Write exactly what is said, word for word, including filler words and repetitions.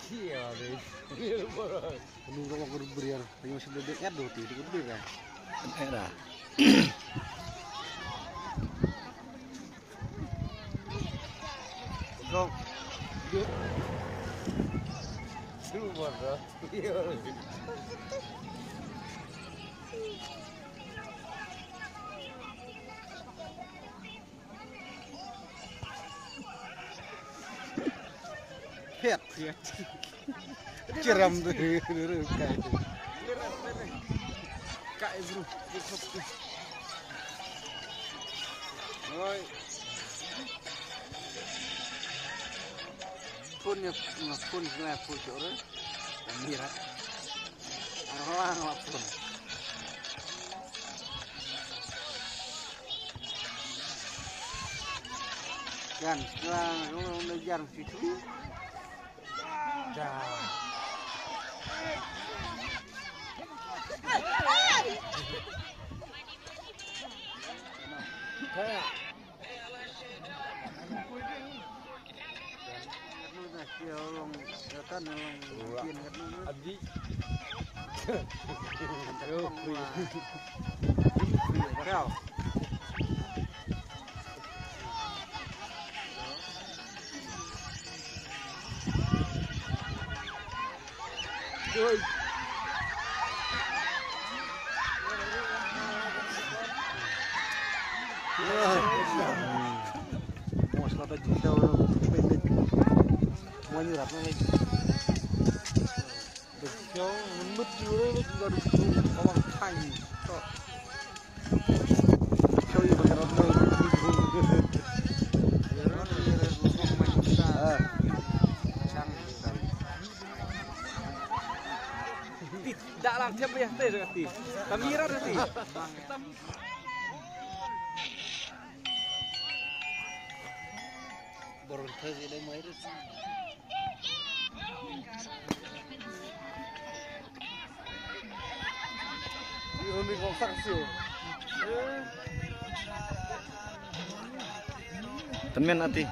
Anu ka wak rubriar, ayo sebe de edo ti, di rubriar. Era. Go. Du, du, bro. Phet. Phet. Chiram tu. Kai. Kai, bro. Oi. Phone ïa, phone ïa, phone ïa, phone ïa. Mira. Arwah ngap pun. Jan, sekarang, kalau udah jan situ. Dah. Kayak. Adi. Dalam tiap ya teh ti. Kamera ti. Borong teh sih deh mai. Tynmen ati.